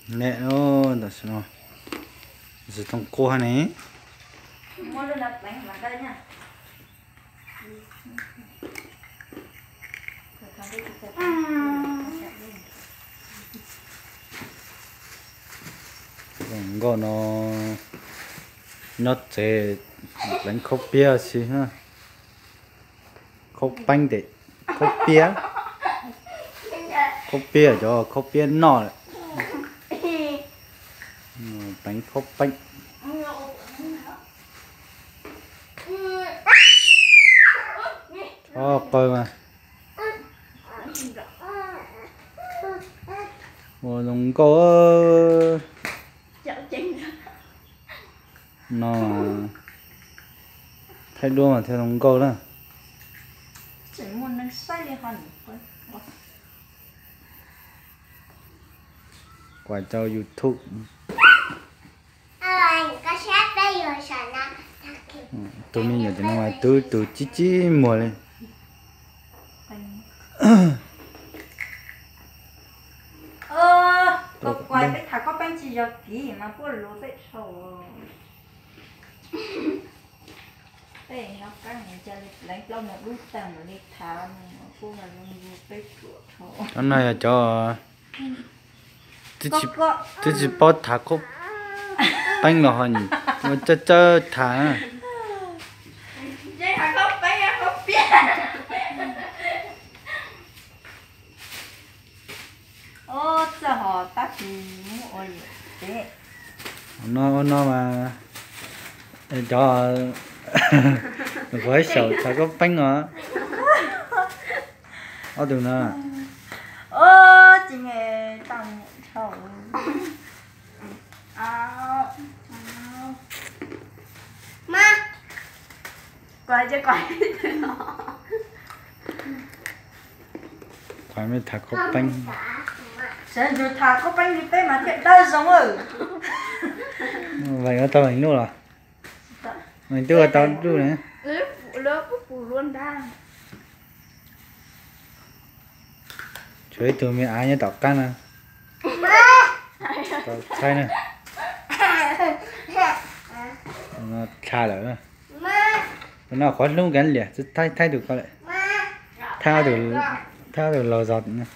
Ne, tam sim no zis toog quaj ne. Zoo nkauj no nyob tsev pleev khaub piab xwb. Khaub peeb tes, khaub piab, khaub piab cov khaub piab noj lawm. Pleev khaub peeb. Txhob qw mas. Ua zoo nkauj. No thaij duab mas thiaj zoo nkauj na. Kuas rau YouTube. Tus me nyuam cov no mas tub tus cib cib muag li. Peb tham khaub peeb tsis yog kiv mas puaj lus peb dhau. Peb nyob qab ca li pleev plaub mus dub tag mam li tham, kuj zoo peb ruam dhau. Cov no yog cov twb tsis paub tham khaub peeb los ho ua cawj cawj tham. Txawj ho tab sis muab ua liam teb. No ua no mas cov tus qhuav xyaum tham khaub peeb os. Ob tug no. Tsis tau dhau. Qhov me tham khaub peeb. Sawv ntsug tham khaub peeb li peb mas thiaj dawb zoo. Veem ua tau veem nuj los? Veem twb ua tau duj na. Tshuav ib tug me av nyob tom qab no. Tau thaij na. Dlha lawm. Tus no qhuav hlub kav liam, thaij thaib tus ko lawm. Thaij ob tug laug zog tim no.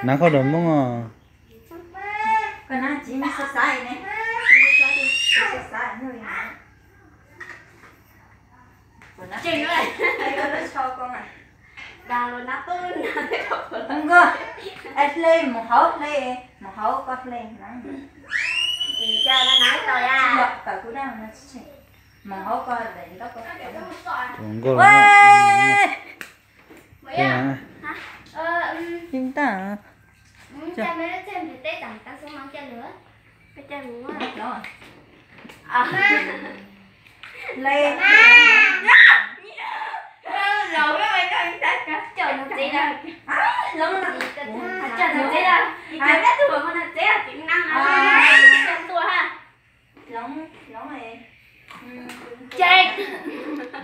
Nav khaub dua Hmoob os. Nkauj, hle mus hauv, hle mus hauv, koj hle na. Tawm kuv dab no tsis tsheej. Mus hauv koj daim ntaub koj. Tus nkauj los. Yeej tag.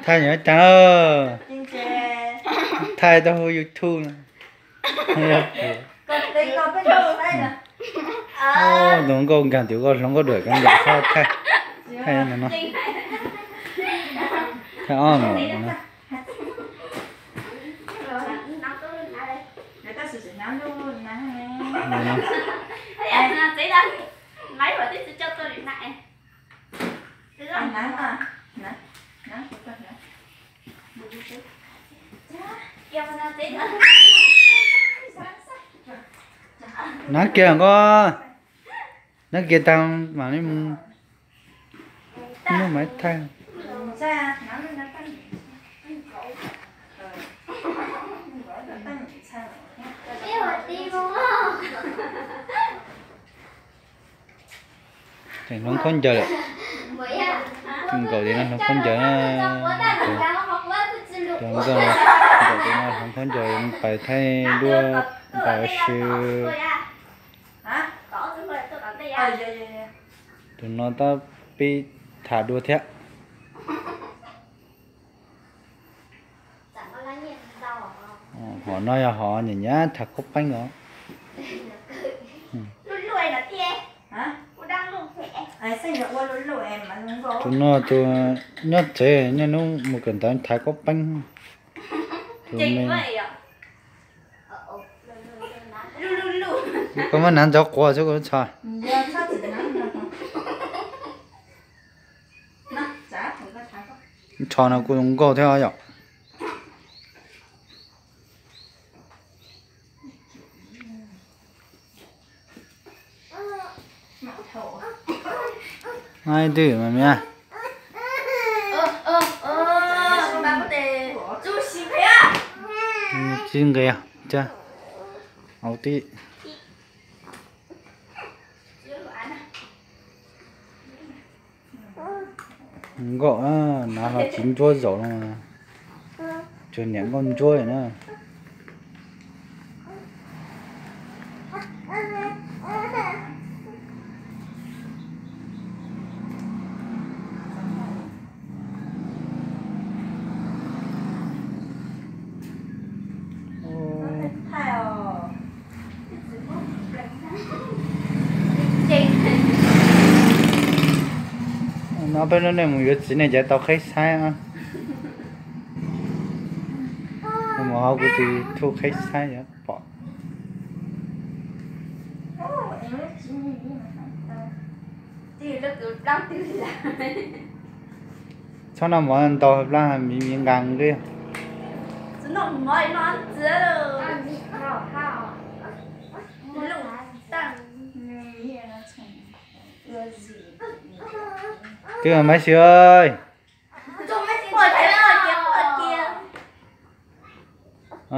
Thaij nyob cas, thaij tau hu YouTube no. Tus nkauj nkag twb koj hloov koj duaim koj ncaim thaij, thaij no, thaij ob no. Hnav kiag nkauj, hnav kiag tag mam li mus. Muab maiv thaij. Ces hloov khaub ncaws lawm. Nkaum li no hloov khaub ncaws, nkaum li no hloov khaub ncaws pais thaij duab pais ua si. Tus no tab pib tham dua thiab. Hom no yog hom nyiam nyiam thaiv kuab peeb os. Tus no tus nyob tsev niaj hnub mus kawm ntawv thaiv kuab peeb. Koj muab hnav ntxov quas xwb kuv txhos. Tsho no kuj zoo nkauj thiab yom. Ai, twb mas mia. Tsis nqis, au tib. Nkauj, hnav hlo txiv ntsuab zaum no, tsuas niam nkauj ntsuab na. No peb lub neej mus yuav txiv nej cov tau qheb saib. Mus hauv kuv tus thuj qheb saib yuav pom. Txhob noj mov ntau, plab miv miv nqaa nqi. Twb Maiv Xwm,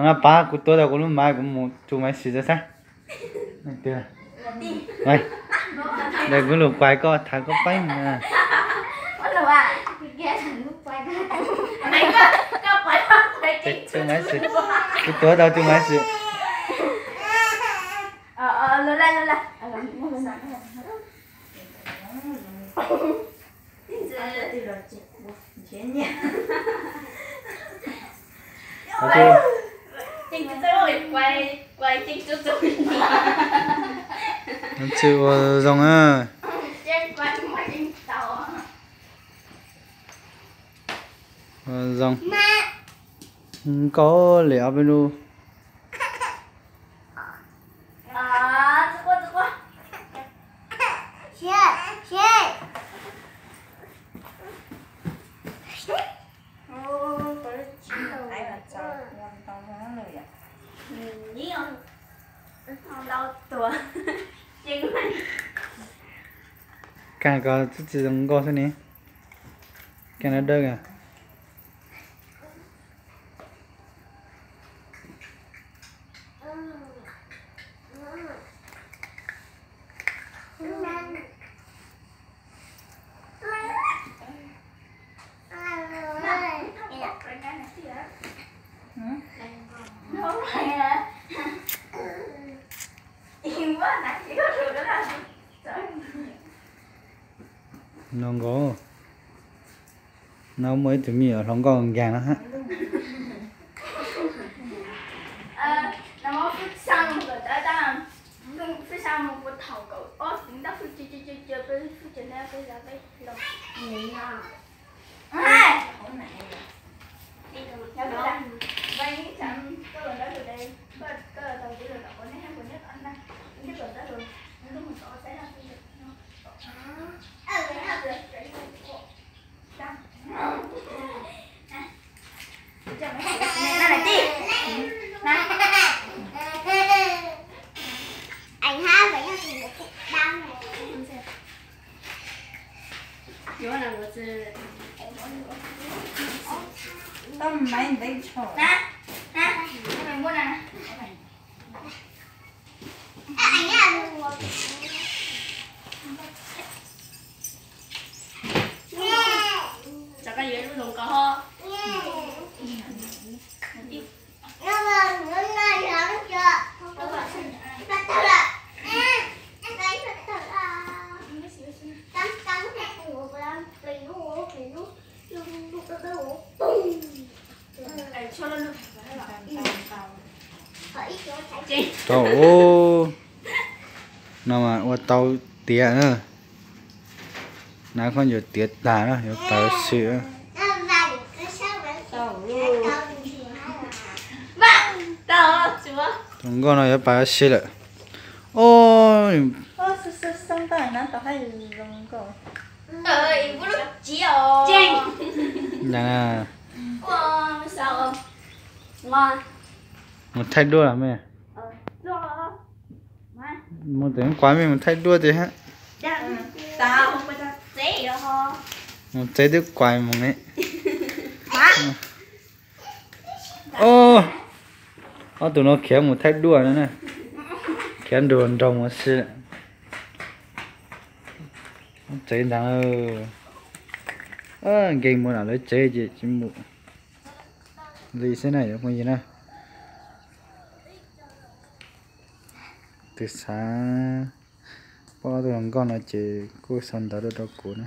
no pab kuv tuav tau kuv lub maiv, kuv mus tsuj Maiv Xwm txog saib. Kuv lus kuais koj thaiv kuab peeb. Tsuj Maiv Xwm, kuv tuav tau tsuj Maiv Xwm. Txwm ua zoo na. Ua zoo nkauj li ob peb lub. Kaag ko txwj txwm zoo nkauj xwb ne. Kaag dawb dawb. No nkaus. No muaj ib tug me nyuam hluas nkauj nkaag no hab. Tshuav lub lub Tau ub, no mas ua tau tiav na. Nav khaub ncaws tiav tag na, yuav pais ua si. Tus nkauj no yuav pais ua si lawm. Ub, mus thaij duab los mej? Mus tsev kuas mej mus thaij duab tiag. Mus tsev twb kuas mus ne. Ob tug no khiav mus thaij duab no na. Khiav nrug nroog ua si. Tsev ntawd nkees mus lawv tsev ces tsis mus li xwb na cov phooj ywg na. Tus xav paub ob tug hluas nkauj no ces kuj sau ntawv rau kuv na.